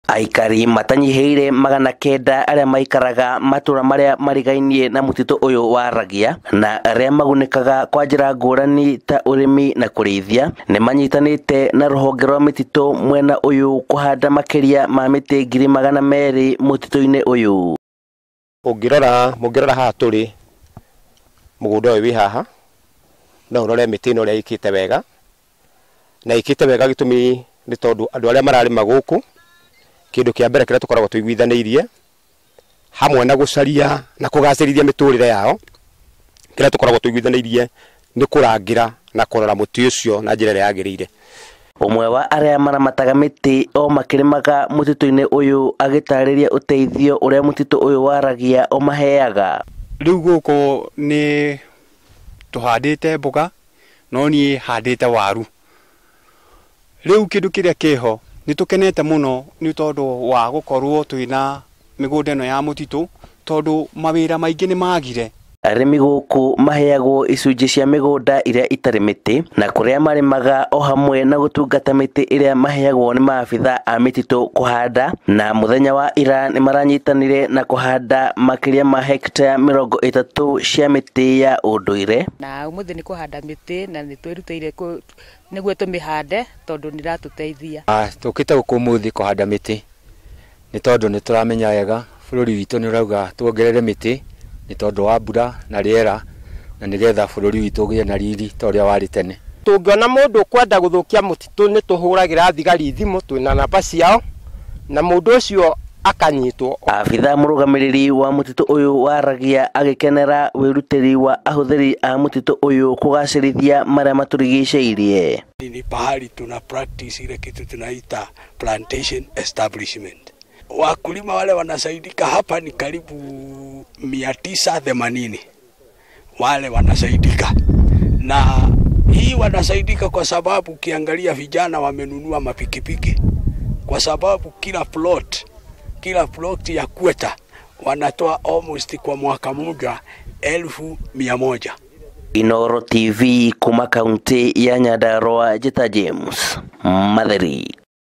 Aikari matanyihĩire 900 arĩa maikaraga matũra marĩa marigainie na mũtitũ ũyũ wa Ragia na arĩa magunĩkaga kwa njĩra ngũrani ta ũrĩmi na kũrĩithia nĩ manyitanĩte na rũhonge rwa mĩtitũ mwena ũyũ kũhanda makĩria ma mĩtĩ 200,000 mũtitũ-inĩ ũyũ. Ũngĩrora haha tũrĩ mũgũnda ũyũ wĩ haha no ũrore mĩtĩ ĩno ũrĩa ĩkĩte wega na ĩkĩte wega gĩtũmi nĩ tondũ andũ arĩa mararĩma gũkũ kĩndũ kĩa mbere kĩrĩa tũkoragwo tũiguithanĩirie hamwe na gũcaria na kũgacĩrithia mĩtũrĩre yao kĩrĩa tũkoragwo tũiguithanĩirie nĩ kũrangĩra na kũrora mũtĩ ũcio na njĩra ĩrĩa yagĩrĩire. Ũmwe wa arĩa maramataga mĩtĩ o makĩrĩmaga mũtitũ-inĩ ũyũ agĩtarĩria ũteithio ũrĩa mũtitũ ũyũ wa Ragia ũmaheaga. Rĩu gũkũ nĩ tũhandĩte mboga no niĩ handĩte waru. Rĩu kĩndũ kĩrĩa kĩho nĩ tũkenete mũno nĩ tondũ wa gũkorwo twĩna mĩgũnda ĩno ya mũtitũ tondũ mawĩra maingĩ nĩ magire. Arĩmi gũkũ maheagwo icunjĩ cia mĩgũnda ĩrĩa ĩtarĩ mĩtĩ na kũrĩa marĩmaga o hamwe na gũtungata mĩtĩ ĩrĩa maheagwo nĩ maabitha a mĩtitũ kũhanda na mũthenya wa ira nĩ maranyitanire na kũhanda makĩria ma hekta 30 cia mĩtĩ ya ũndũire. Na ũmũthĩ nĩ kũhanda mĩtĩ na nĩ twĩrutĩire nĩguo tũmĩhande tondũ nĩ ĩratũteithia. Tũkĩte gũkũ ũmũthĩ kũhanda mĩtĩ nĩ tondũ nĩ tũramenya wega bũrũri witũ nĩ ũrauga tuongerere mĩtĩ nĩ tondũ wa mbura na rĩera na nĩgetha bũrũri witũ ũgĩe na riri ta ũrĩa warĩ tene. Tũngĩona mũndũ ũkwenda gũthũkia mũtitũ nĩ tũhũragĩra thigari thimũ twĩna namba ciao na mũndũ ũcio akanyitwo. Abitha mũrũgamĩrĩri wa mũtitũ ũyũ wa Ragia agĩkenera wĩrutĩri wa ahũthĩri a mũtitũ ũyũ kũgacĩrithia marĩa matũrigicĩirie. Ni pahali tuna practice ile kitu tunaita plantation establishment. Wakulima wale wanasaidika hapa ni karibu 980 wale wanasaidika, na hii wanasaidika kwa sababu ukiangalia vijana wamenunua mapikipiki, kwa sababu kila plot ya kweta wanatoa almost kwa mwaka mmoja 1,100. Inoro TV kuma kaunti ya Nyandarua, Jita James Matheri.